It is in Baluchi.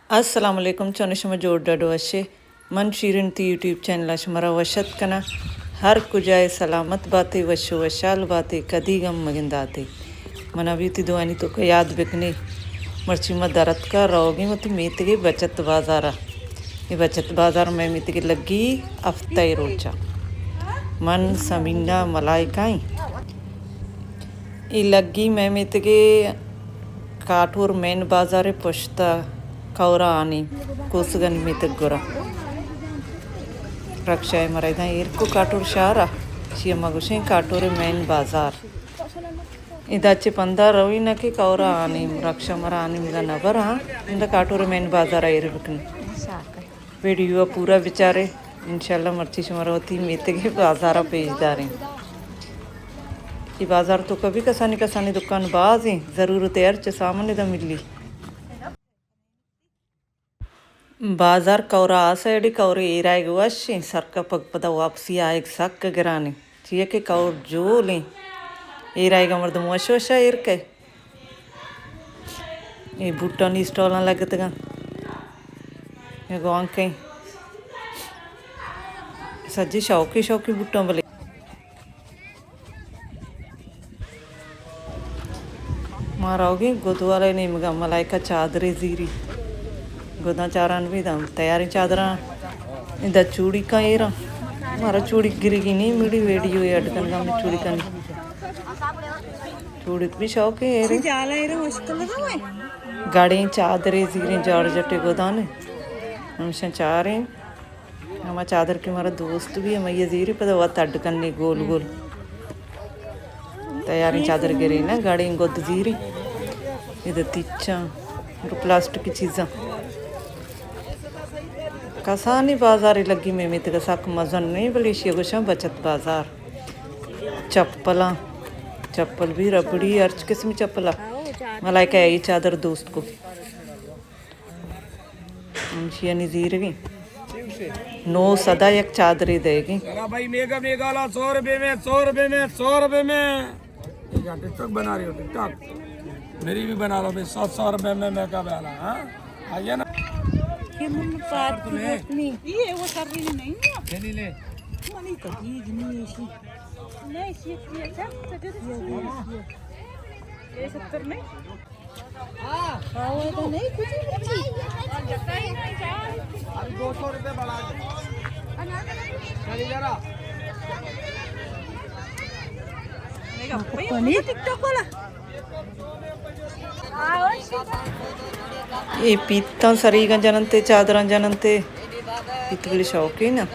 السلام علیکم، چون شما؟ جوڑ ڈڈ وشے؟ من شیرین تی یوٹیوب چینل ءَ شمارا وش اتک کناں۔ ہر کجا ئے سلامت باتے، وش و وشحال باتے، کدی غم مگنداتے۔ منا بھی تی دوانی توکا یاد بکنے۔ مرچی ما درتکا روگیں وتی میتگے بچت بازارا۔ اے بچت بازار مئے میتگے لگی ہفتہ روچا۔ من، سمینا، ملائکہ ایں۔ اے لگی مئے میتگے کاٹور مین بازار ءِ پشتا، کورا آنی کوسگانی میتگ گورا۔ رکشہ ءَ مرا ادا ایر کو کاٹور شہرا، چیا ما گوشیں کاٹور مین بازار۔ ادا چہ پندا روی نہ کہ کورا آنی رکشہ مرا آنی مگا نہ براں، اندا کاٹور مین بازار ءَ ایر بکن۔ ویڈیو ءَ پورا بچارے، انشاءاللہ مرچی شمارا وتی میتگے بازار ءَ پیش داریں۔ اے بازار توکا بھی کسانی کسانی دکان باز ایں، ضرورت ءِ ہر چہ سامان ادا ملی۔ بازار کورا آ سائیڈ، کورے ایرائیگ وش ایں، سرکپگ پدا واپسی آئیگ سک گران ایں۔ چیا کہ کور جول ایں، ایرائیگا مردم وش وشا ایر کئے۔ اے بوٹانی اسٹالاں لگتگاں۔ اے گوانکیں سجی شوقی شوقی بوٹاں بلے۔ ما روگیں گدوالے نیمگا، ملائکہ چادرے زیری۔ گداں چاران بھی دم تیاریں چادراں۔ ادا چوڑی کاں ایراں۔ مارا چوڑی گرگی نہیں مڑی ویڈیو ایڈ کنگا میں چوڑی کنی۔ چوڑیت بھی شوق ہے ایرے۔ گاڑیں چادرے زیریں جاڑ جٹے گدانے۔ ہمشہ چاریں۔ ہما چادر کہ مارا دوست بھی ہمائی زیری پدا وت اڈ کنی گول گول۔ تیاریں چادر گرے نا، گاڑیں گد زیری۔ ادا تیچاں، پلاسٹک کی چیزاں۔ کسانی بازارے لگی میں میتگا سک مزن نہیں، بلے ایشی گوشاں بچت بازار۔ چپلاں، چپل بھی ربڑی، ہرچ قسمی چپلاں۔ ملائکہ ای چادر دوست کو۔ ہمشیانی زیرگیں۔ نو سدا یک چادرے دئیگیں۔ ذرا بھائی میگا میگالا سو روپے میں، سو روپے میں، سو روپے میں۔ یہ کیا ٹک ٹاک بنا رہی ہو؟ ٹک ٹاک میری بھی بنا لو بھائی، سو، سو روپے میں میگا والا، ہاں؟ آئیے نا۔ یہ من پارک تمہیں۔ یہ وہ کر رہی نہیں ہے۔ چلی لے۔ منی تو یہ نہیں ایسی۔ نہیں، یہ، یہ اچھا، تو دے دے۔ یہ، یہ، یہ۔ یہ ستر نہیں۔ ہاں، وہ تو نہیں کچھ بھی۔ ابھی دو سو روپے بڑھا دے۔ چلیے ذرا۔ اے پیتاں سریگاں جننتے، چادراں جننتے، پیت بلے شوقین ءَ۔